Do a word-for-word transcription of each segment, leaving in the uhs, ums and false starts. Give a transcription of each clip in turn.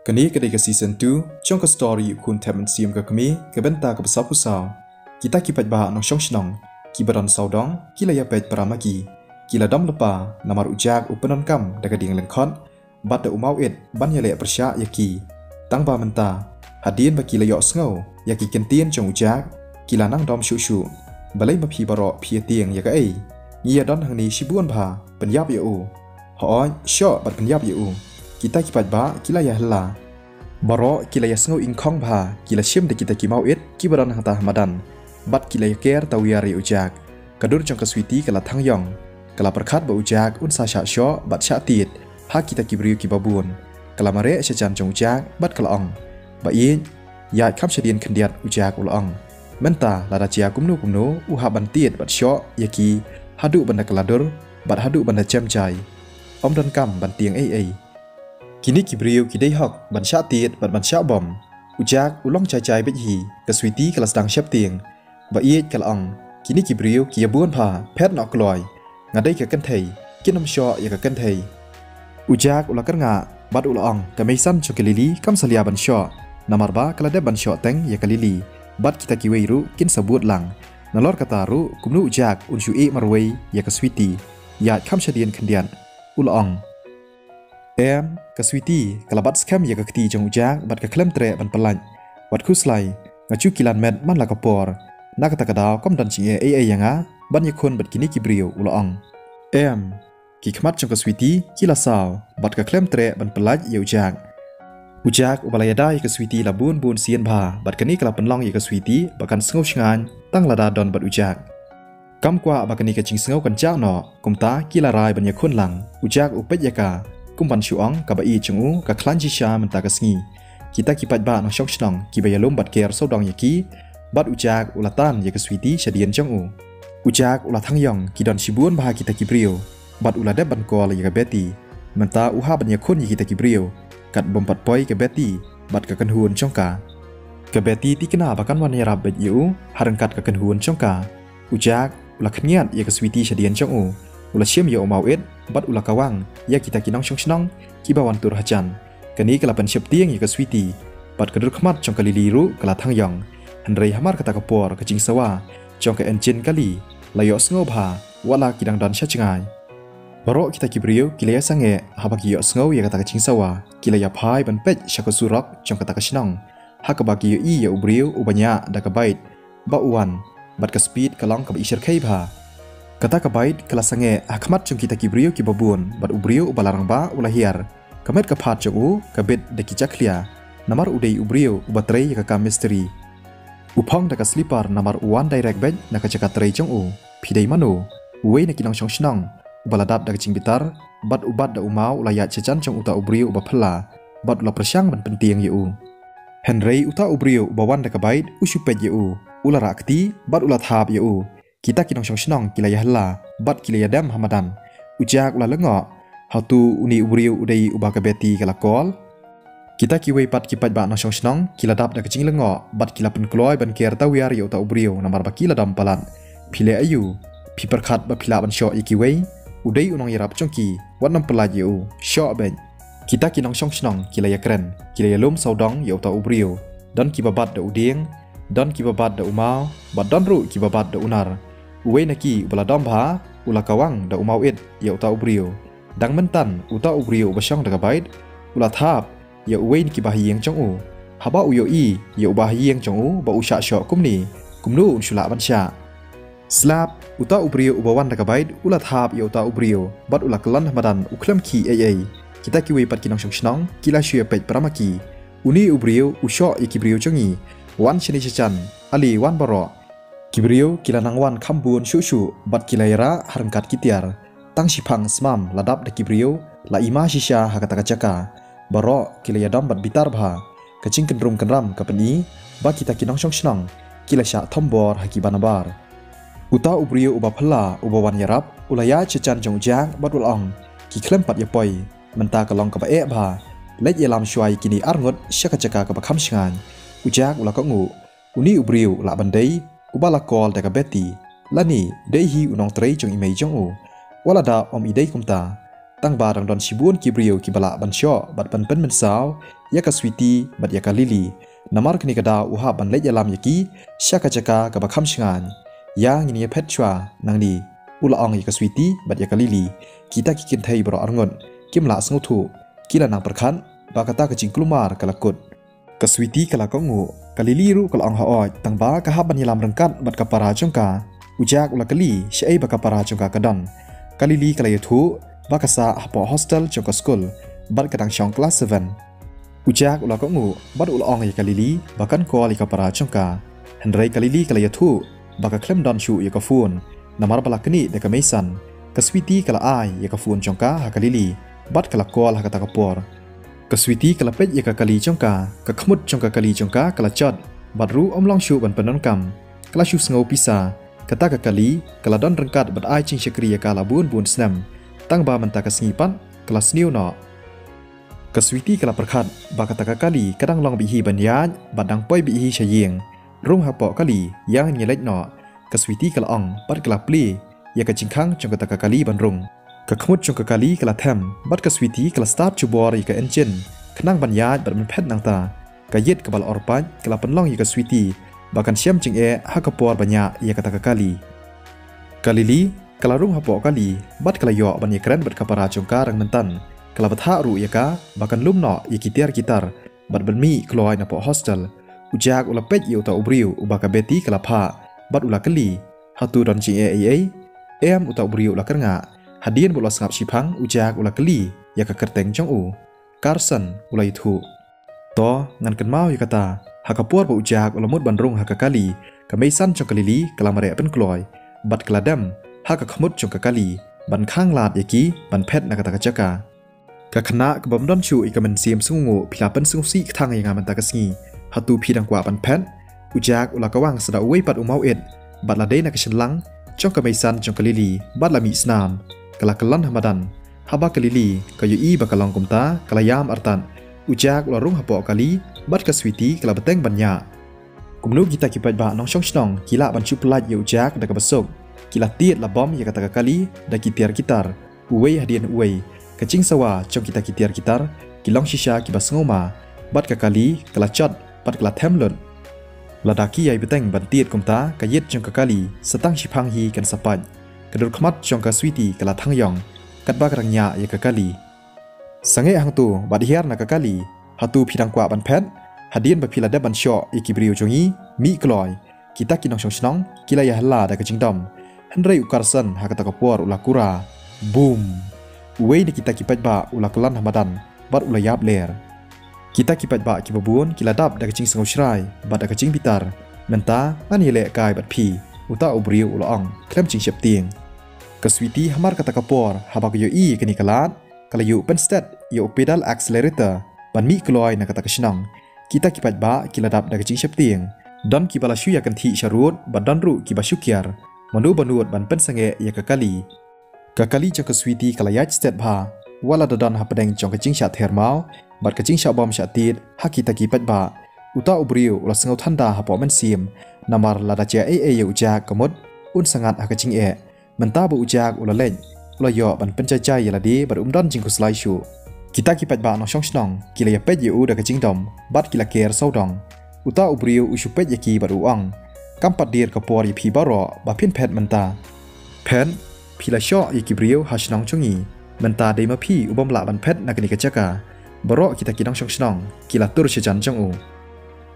Kane ka dei ka season two jong ka story U Khun Thep Mynsiem ka Kmie, ka bynta kaba sawphew saw. Kita ki paidbah nongshong shnong kiba don sawdong ki la ïapeit para ma ki. Ki la dom lypa namar u Jack u pyndonkam da ka dieng lyngkhot bad da u Mawit ban ïaleh pyrshah ïa ki. Tang ba mynta, hadien ba ki la ïohsngew ïa ki kyntien jong u Jack, ki la nang dom shuh shuh. Balei ma phi baroh phi ïatieng ïa kaei? Ngi ïa don hangne shibun bha, pynïap ïa u. Hooid, shoh bad pynïap ïa u. Kita ki paidbah ki la ïa hylla. Baroh ki la ïa sngew ingkhong bha, ki la shim da kita ki Mawit kiba don hangta ha madan bad ki la ïa ker tawiar ïa u Jack. Ka dur jong ka Sweety ka la thang ïong. Ka la pyrkhat ba u Jack un sa shah shoh bad shah tied ha kita ki briew kiba bun. Ka la mareh sha jan jong u Jack bad ka la ong, "Ba ïeit, ïaid kham shadien khyndiat," u Jack u la ong. "Mynta lada jia kumno kumno u hap ban tied bad shoh ïa ki haduh ban da kylla dur bad haduh ban da jem jai. Ym donkam ban tieng ei ei. Kine ki briew ki dei hok ban shah tied bad ban shah bom." U Jack u long jai jai beit hi, ka Sweety ka la sdang sheptieng. "Ba ïeit," ka la ong, "kine ki briew ki ïa bun bha, phet noh kloi. Nga dei ka kynthei, kin ym shoh ïa ka kynthei." U Jack u la kyrngah bad u la ong, "Ka meisan jong ka Lily kam salia ban shoh, namar ba ka la dep ban shoh teng ïa ka Lily. Bad kita kiwei ruh kin sa bud lang. Nalor kata ruh kumno u Jack un shu ïeh marwei ïa ka Sweety? Ïaid kham shadien khyndiat," u la ong. Em, ka Sweety ka la bat skhem ïa ka kti jong u Jack bad ka khlem treh ban pyllait. "Wat khuslai, nga shu kilan met man la ka por. Na kata ka daw kam don jingeh ei ei ïa nga ban ïakhun bad kine ki briew," u la ong. Em, ki khmat jong ka Sweety ki la saw bad ka khlem treh ban pyllait ïa u Jack. U Jack uba la ïada ïa ka Sweety la bun bun sien bha bad kane ka la pynlong ïa ka Sweety ba kan sngew shngaiñ tang lada don bad u Jack. Kam kwah ba kane ka jingsngew kan jah noh, kumta ki la rai ban ïakhun lang. U Jack u peit ïa ka, kum ban shu ong kaba ïeit jong u ka khlaiñ shisha mynta ka sngi. Kita ki paidbah nongshong shnong kiba ïalum bad ker sawdong ïa ki, bad u Jack u la tan ïa ka Sweety shadien jong u. U Jack u la thang ïong, ki don shibun bha kita ki briew, bad u la dep ban call ïa ka Betty. Mynta u hap ban ïakhun ïa kita ki briew, kat bym pat poi ka Betty bad ka kynhun jong ka. Ka Betty thikna ba kan wan ïarap beit ïa u, ha ryngkat ka kynhun jong ka. U Jack u la khynñiat ïa ka Sweety shadien jong u. U la shim ïa u Mawit bad u la kawang ïa kita ki nongshong shnong kiba wan tur hajan. Kane ka la pynsheptieng ïa ka Sweety, bad ka dur khmat jong ka Lily ruh ka la thang ïong. Hynrei hamar kata ka por ka jingsawa jong ka engine kali la ïohsngew bha, wat la ki dang don sha jngai. Baroh kita ki briew ki la ïa sangeh haba ki ïohsngew ïa kata ka jingsawa, ki la ïa phai ban peit sha ka surok jong kata ka shnong, ha kaba ki ïohi ïa u briew uba ñiah da ka bike ba u wan, bad ka speed ka long kaba i shyrkhei bha. Kata ka bike ka la sangeh ha khmat jong kita ki briew kiba bun, bad u briew uba la rangbah u la hiar. Ka met ka phad jong u ka bit da ki jakhlia, namar u dei u briew uba trei ïa ka kam mistri. U phong da ka slipper namar u wan direct beit na ka jaka trei jong u. Phi dei mano? Uwei na ki nongshong shnong uba la dap da ka jingbitar, bad u bat da u maw u la ïaid sha jan jong uta u briew uba phylla, bad u la pyrshang ban pyntieng ïa u. Hynrei uta u briew uba wan da ka bike u shu peit ïa u, u la rah kti bad u la thap ïa u. Kita ki nongshong shnong ki la ïa hylla bad ki la ïa dem ha madan. U Jack u la lyngngoh, hato une u briew u dei uba ka Betty ka la call? Kita kiwei pat ki paidbah nongshong shnong ki la dap da ka jinglyngngoh bad ki la pynkloi ban ker tawiar ïa uta u briew namar ba ki la dom palat. Phi leh aïu? Phi pyrkhat ba phi lah ban shoh ïa kiwei? U dei u nongïarap jong ki, wat nym pyllait ïa u. Shoh beit. Kita ki nongshong shnong ki la ïa kren, ki la ïa lum sawdong ïa uta u briew. Don kiba bat da u dieng, don kiba bat da u maw, bad don ruh kiba bat da u nar. Uwei na ki uba la dom bha u la kawang da u maw it ïa uta u briew. Dang myntan uta u briew uba shong da ka bike u la thap ïa uwei na ki bahaïing jong u. Haba u ïohi ïa u bahaïing jong u ba u shah shoh kumne, kumno un shu lah ban shah? Slap, uta u briew uba wan da ka bike u la thap ïa uta u briew bad u la kyllon ha madan u khlem khih ei ei. Kita kiwei pat ki nongshong shnong ki la shu ïa peit para ma ki. Une u briew u shoh ïa ki briew jong ngi. Wan shane sha jan, ale wan baroh. Ki briew ki la nang wan kham bun shuh shuh bad ki la ïa rah ha ryngkat ki tiar. Tang shiphang smam la dap da ki briew la i ma shisha ha kata ka jaka. Baroh ki la ïa dom bad bitar bha. Ka jingkynrum kynram ka pyni ba kita ki nongshong shnong ki la shah thombor ha kiba nabar. Uta u briew uba phylla uba wan ïarap u la ïaid sha jan jong u Jack bad u la ong, ki khlem pat ïa poi. Mynta ka long kaba eh bha. Leit ïalam shuwa ïa kine arngut sha ka jaka kaba kham shngaiñ. U Jack u la kohnguh. Une u briew u lah ban dei uba la call da ka Betty, lane dei hi u nongtrei jong i mei jong u. Wat la da ym i dei kumta, tang ba dang don shibun ki briew kiba lah ban shoh bad ban pynmynsaw ïa ka Sweety bad ïa ka Lily. Namar kane ka daw u hap ban leit ïalam ïa ki sha ka jaka kaba kham shngaiñ. Ïa ngin ïa peit shuwa nangne, u la ong ïa ka Sweety bad ïa ka Lily. Kita ki kynthei baroh arngut kim lah sngewthuh, ki la nang pyrkhat ba kata ka jingkulmar ka la kut. Ka Sweety ka la kohnguh, ka Lily ruh ka la ong haoid, tang ba ka hap ban ïalam ryngkat bad ka para jong ka. U Jack u la kylli shaei ba ka para jong ka ka don. Ka Lily ka la ïathuh ba ka sah hapoh hostel jong ka skul bad ka dang shong klas seven. U Jack u la kohnguh bad u la ong ïa ka Lily ba kan call ïa ka para jong ka. Hynrei ka Lily ka la ïathuh ba ka khlem don shuh ïa ka phone, namar ba la knieh da ka Mason. Ka Sweety ka la ai ïa ka phone jong ka ha ka Lily bad ka la call ha kata ka por. Ka Sweety ka la peit ïa ka kali jong ka, ka khmut jong ka kali jong ka ka la jot, bad ruh ym long shuh ban pyndonkam. Ka la shu sngew pisa. Kata ka kali ka la don ryngkat bad ai jingshakri ïa ka la bun bun snem, tang ba mynta ka sngi pat ka la sniew noh. Ka Sweety ka la pyrkhat ba kata ka kali ka dang long beit hi ban ïaid bad dang poi beit hi sha ïing. Rung hapoh kali, ïa ngin ïa leit noh, ka Sweety ka la ong bad ka la plie ïa ka jingkhang jong kata ka kali ban rung. Ka khmut jong ka kali ka la them bad ka Sweety ka la start jubor ïa ka engine khnang ban ïaid bad ban phet nangta. Ka ïit kaba la orpait ka la pynlong ïa ka Sweety ba kan shem jingeh ha ka por ba ñiah ïa kata ka kali. Ka Lily ka la rung hapoh kali bad ka la ïoh ban ïakren bad ka para jong ka rang mynta. Ka la bthah ruh ïa ka ba kan lum noh ïa ki tiar ki tar bad ban mih kloi napoh hostel. U Jack u la peit ïa uta u briew uba ka Betty ka la phah bad u la kylli, hato don jingeh ei ei? Em, uta u briew u la kyrngah. Hadien ba u la sngap shiphang, u Jack u la kylli ïa ka kyrteng jong u. Carson, u la ïathuh. To, ngan kynmaw ïa kata. Ha ka por ba u Jack u la mut ban rung ha ka kali, ka Mason jong ka Lily ka la mareh pynkloi bad ka la dem ha ka khmut jong ka kali ban khang lad ïa ki ban phet na kata ka jaka. Ka khynnah kaba ym don shuh ïa ka mynsiem sngewnguh, phi la pynsngewsih kthang ïa nga mynta ka sngi. Hato phi dang kwah ban phet? U Jack u la kawang sa da uwei pat u mawit bad la dei na ka shynlang jong ka Mason jong ka Lily bad la mih snam. Ka la kyllon ha madan. Haba ka Lily ka ïohi ba ka long kumta, ka la ïam artat. U Jack u la rung hapoh kali bad ka Sweety ka la bteng ban ñiah. Kumno kita ki paidbah nongshong shnong ki lah ban shu pyllait ïa u Jack da kaba suk? Ki la tied la bom ïa kata ka kali da ki tiar ki tar, uwei hadien uwei. Ka jingsawa jong kita ki tiar ki tar ki long shisha kiba sngewma, bad ka kali ka la jot bad ka la them lut. Lada ki ïai bteng ban tied kumta, ka ïit jong ka kali sa tang shiphang hi kan sa pait. Ka dur khmat jong ka Sweety ka la thang ïong katba ka dang ñiah ïa ka kali. Sangeh hangto bad hiar na ka kali, hato phi dang kwah ban phet? Hadien ba phi la dep ban shoh ïa ki briew jong ngi, mih kloi. Kita ki nongshong shnong ki la ïa hylla da ka jingdom. Hynrei u Carson ha kata ka por u la kura. Boom! Uwei na kita ki paidbah u la kyllon ha madan bad u la ïap ler. Kita ki paidbah kiba bun ki la dap da ka jingsngewshrai bad da ka jingbitar. Mynta ngan ïalehkai bad phi, uta u briew u la ong khlem jingsheptieng. Ka Sweety hamar kata ka por, haba ka ïohi ïa kane ka lad, ka la ïuh pynstet ïa u pedal accelerator ban mih kloi na kata ka shnong. Kita ki paidbah ki la dap da ka jingsheptieng. Don kiba la shu ïakynthih sharud bad don ruh kiba shu kiar. Mano ba nud ban pynsangeh ïa ka kali? Ka kali jong ka Sweety ka la ïaid stet bha. Wat la da don hapdeng jong ka jingshah ther maw bad ka jingshah bom shah tied ha kita ki paidbah, uta u briew u la sngew thanda hapoh mynsiem. Namar lada jia ei ei ïa u Jack, ka mut un sa ngat ha ka jingeh. Mynta ba u Jack u la leit, u la ïoh ban pynjai jai ïa lade bad um don jingkhuslai shuh. Kita ki paidbah nongshong shnong ki la ïa peit ïa u da ka jingdom bad ki la ker sawdong. Uta u briew u shu peit ïa ki bad u ong, kam pat dier ka por ïa phi baroh ba phin phet mynta. Phet? Phi la shoh ïa ki briew ha shnong jong ngi. Mynta dei ma phi u bym lah ban phet na kane ka jaka. Baroh kita ki nongshong shnong ki la tur sha jan jong u.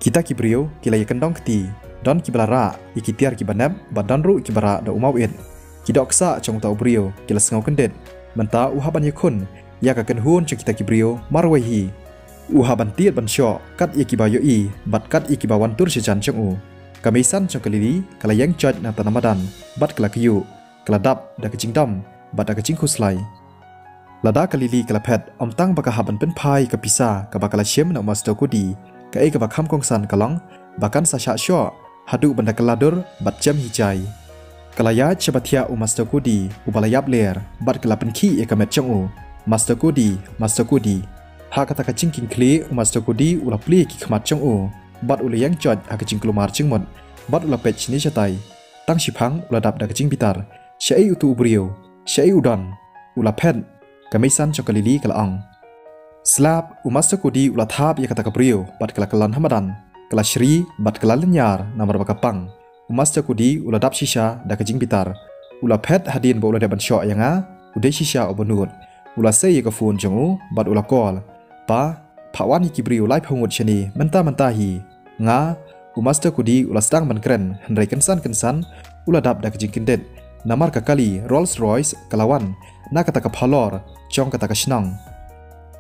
Kita ki briew ki la ïa kyndong kti, don kiba la rah ïa ki tiar kiba nep bad don ruh kiba rah da u mawit. Ki dohksah jong uta u briew ki la sngew kyndit. Mynta u hap ban ïakhun ïa ka kynhun jong kita ki briew marwei hi. U hap ban tied ban shoh kat ïa kiba ïohi bad kat ïa kiba wan tur sha jan jong u. Ka Mason jong ka Lily ka la ïeng joit na tana madan bad ka la kyiuh, ka la dap da ka jingdom bad da ka jingkhuslai. Lada ka Lily ka la phet, ym tang ba ka hap ban pynphai ka pisa kaba ka la shim na u Master Cody, kaei kaba kham kongsan ka long ba kan sa shah shoh haduh ban da kylla dur bad jem hi jai. Ka la ïaid shaba thiah u Master Cody uba la ïap ler bad ka la pynkhih ïa ka met jong u. Master Cody, Master Cody. Ha kata ka jingkynkhlieh u Master Cody u la plie ki khmat jong u bad u la ïeng joit ha ka jingkulmar jingmut bad u la peit shane shatai. Tang shiphang u la dap da ka jingbitar. Shaei utu u briew? Shaei u don? U la phet? Ka Mason jong ka Lily ka la ong. Slap, u Master Kudi u la thap ïa kata ka briew bad ka la kyllon ha madan, ka la shri bad ka la lynñiar namar ba ka pang. U Master Kudi u la dap shisha da ka jingbitar. U la phet hadien ba u la dep ban shoh ïa nga, u dei shisha uba nud. U la sei ïa ka phone jong u bad u la call. Pa, phah wan ïa ki briew laiphew ngut shane mynta mynta hi. Nga, u Master Kudi u la sdang ban kren, hynrei kynsan kynsan u la dap da ka jingkyndit. Namar ka kali Rolls Royce ka la wan na kata ka phalor jong kata ka shnong.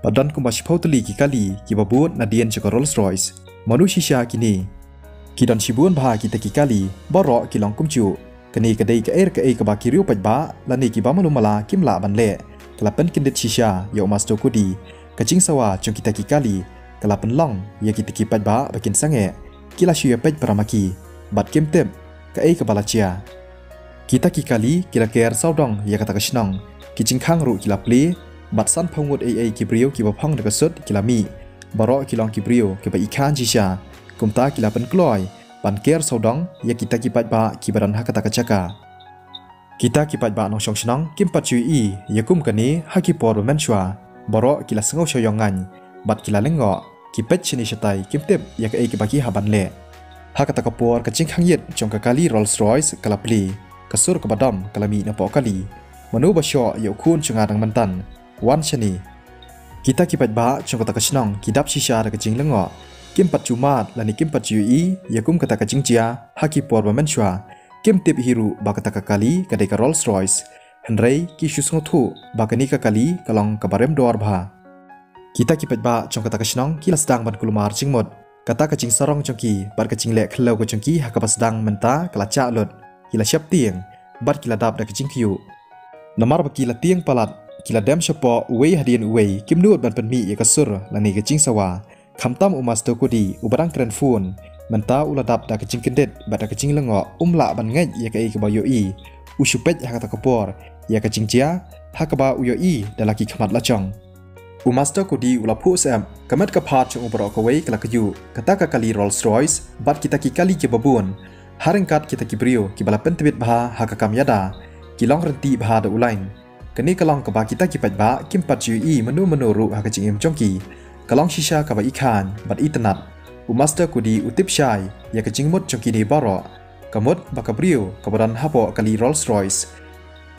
Ba don kumba shiphew tylli ki kali kiba bud nadien jong ka Rolls Royce. Mano shisha kine? Ki don shibun bha kita ki kali, baroh ki long kumjuh. Kane ka dei kaei re kaei kaba ki riew paidbah lane kiba malu mala kim lah ban leh. Ka la pynkyndit shisha ïa u Master Kudi. Ka jingsawa jong kita ki kali ka la pynlong ïa kita ki paidbah ba kin sangeh. Ki la shu ïa peit para ma ki bad kim tip kaei kaba la jia. Kita ki kali ki la ker sawdong ïa kata ka shnong. Ki jingkhang ruh ki la plie bad sanphew ngut ei ei ki briew kiba phong da ka sut ki la mih. Baroh ki long ki briew kiba i khan shisha. Kumta ki la pynkloi ban ker sawdong ïa kita ki paidbah kiba don ha kata ka jaka. Kita ki paidbah nongshong shnong kim pat ju ïohi ïa kum kane ha ki por ba mynshuwa. Baroh ki la sngew shayong ngan bad ki la lyngngoh, ki peit shane shatai, kim tip ïa kaei kaba ki hap ban leh. Ha kata ka por ka jingkhang ïit jong ka kali Rolls Royce ka la plie. Ka sur kaba dom ka la mih napoh kali. Mano ba shoh ïa u khun jong nga dang mynta? Wan shane. Kita ki paidbah jong kata ka shnong ki dap shisha da ka jinglyngngoh. Kim pat ju mad lane kim pat ju ïohi ïa kum kata ka jingjia ha ki por ba mynshuwa. Kim tip hi ruh ba kata ka kali ka dei ka Rolls Royce. Hynrei ki shu sngewthuh ba kane ka kali ka long kaba rem dor bha. Kita ki paidbah jong kata ka shnong ki la sdang ban kulmar jingmut. Kata ka jingsarong jong ki bad ka jingleh khlaw ka jong ki ha kaba sdang mynta ka la jah lut. Ki la sheptieng bad ki la dap da ka jingkyiuh. Namar ba ki la tieng palat, ki la dem shapoh uwei hadien uwei, kim nud ban pynmih ïa ka sur lane ka jingsawa. Khamtam u Master Kudi uba dang kren phone, mynta u la dap da ka jingkyndit bad da ka jinglyngngoh, um lah ban ngeit ïa kaei kaba u ïohi. U shu peit ha kata ka por ïa ka jingjia ha kaba u ïohi da la ki khmat la jong. U Master Kudi u la phuh syep, ka met ka phad jong u baroh kawei ka la kyiuh. Kata ka kali Rolls Royce bad kita ki kali kiba bun, ha ryngkat kita ki briew kiba la pyntbit bha ha ka kam ïada, ki long ryntih bha da u lain. Kane ka long kaba kita ki paidbah kim pat ju ïohi mynno mynno ruh ha ka jingim jong ki. Ka long shisha kaba i khan bad i tynnad. U Master Kudi u tip shai ïa ka jingmut jong kine baroh. Ka mut ba ka briew kaba don hapoh kali Rolls Royce,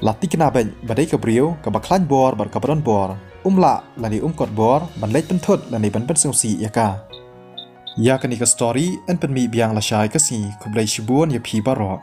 la thikna beit ba dei ka briew kaba khlaiñ bor bad kaba don bor. Um lah lane um kot bor ban leit pynthut lane ban pynsngewsih ïa ka. Ïa kane ka story yn pynmih biang lashai ka sngi. Khublei shibun ïa phi baroh.